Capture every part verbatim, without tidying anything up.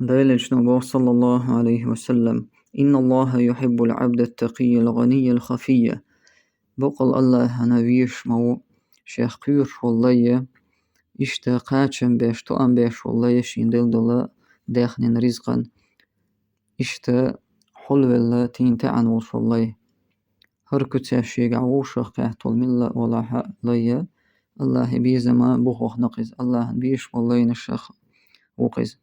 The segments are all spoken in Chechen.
Делан элчано боху, саллаллаху алейхи ва саллам: «Инна Аллаха юхиббул абда таккийя гӀанийя хафийя». Боккъал Аллахана везаш ма ву шех кхоьруш волу лай, иштта кхачам беш, тоам беш волу лай шен делла долу даьхнин ризкъан, иштта хьулвелла, тийна таьӀна волуш волу лай. ХӀара куьцаш шегахь вовшах кхетта волу милла а волахь а лай, Аллахе безама бухахь ву иза, Аллахана безаш болу лайнашах ву иза.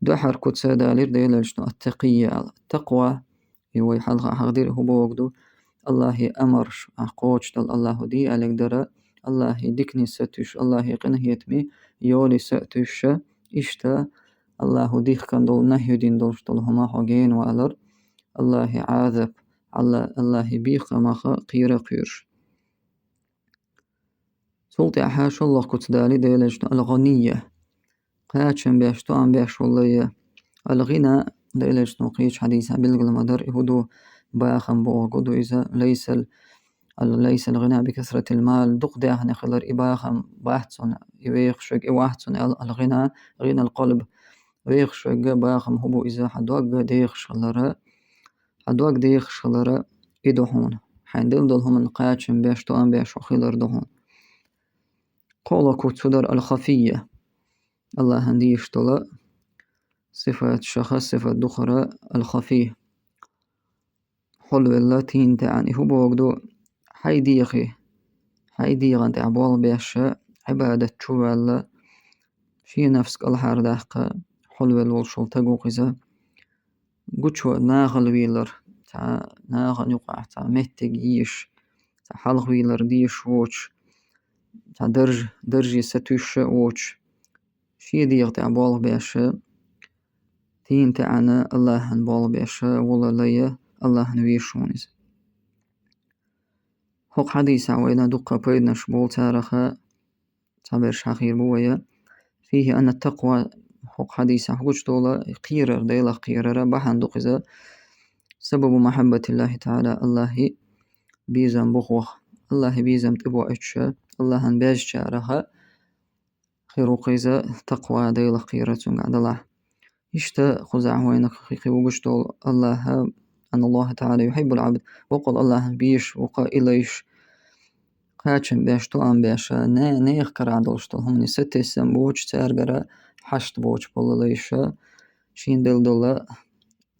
Дуьххьара куц далийра Делан элчано ат-таккийя аьлла. Такква, и вай хьалха хьахдира хӀун бохург ду, Аллахе амарш, ахь кхочушдала Аллахо де аьлларг дара, Аллахе дикане сатуьйсуш, Аллахе къинхетаме йоле сатуьйсуш, иштта Аллахо дихкина долу, нахьйу дина долуш долу хӀума хьо гена валар, Аллахе Ӏазап, Алла-, Аллахе бехкамах кхера а кхоьруш. Цул тӀаьхьа шолгӀа куц далийра Делан элчано, ал-гӀанийя. Кхачам беш, тоам беш волу лай. Ал-гӀина, Делан элчано кхечу хьадисехь билгал ма дара, и хӀун ду, бахам бохург ду иза, лайсал, ал-, лайсал гӀина би касратил мал, дукха даьхни хилар, и бахам бац цунна, и вехаш верг и вац цунна аьлла, ал-гӀина, гӀинал къалб, вехаш верг бахам хӀун бу иза, хьан дог дехаш хилар, хьан дог дехаш хилар, и ду хьуна. Хьайн делла долу хӀуманна кхачам беш, тоам беш хьо хилар ду хьуна. КхоалгӀа куц хӀун дара, ал-хафийя. Аллахана дезаш долу сифат, шаха сифат ду хӀара, ал-хафий. Хьулвелла, тийна таьӀна, и хӀун бохург ду, хьайн дегӀе, хьайн дегӀан тӀехь болх беш, Ӏибадат чу ваьлла, шен нафс кӀалхьардаккха хьулвелла волуш волу стаг ву иза. Гучу нахала вийлар, цхьа нахана юкъахь цхьа меттиг йиш, цхьа хьалха вийлар дезаш воцуш, цхьа дарж-, дарже сатуьйсуш а воцуш, шен дегӀа тӀехь болх беш, тийна таьӀна Аллахана болх беш волу лай, Аллахана везаш ву иза. ХӀокху хьадисехь вайна дуккха пайданаш болу, царах цхьаберш хьахийр бу вай. Фихи анна такква, хӀокху хьадисехь гучудолу кхерар, Делах кхерар бахьана ду иза. Сабабу махьаббатиллахи таӀала, Аллахе безам бохург, Аллахе безам тӀебоуьйтуш, Аллахана баьзначарах хир ву иза, такква, Делах кхерар цуьнгахь далахь. Иштта кхузахь вайна кхин-кхин ву гучудолу, Аллаха, анна Аллаха таӀала юхиббул абд, боккъал Аллахана безаш ву-кх и лайш, кхачам беш, тоам беш, не-, нехан карахь долуш долу хӀуманна сатийсам боцуш, цаьргара хьашт боцуш болу лайш, шен делла долу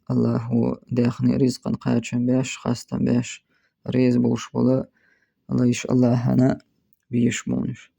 Аллахо даьхни ризкъан кхачам беш, хастам беш, реза болуш болу лайш Аллахана безаш болу уьш.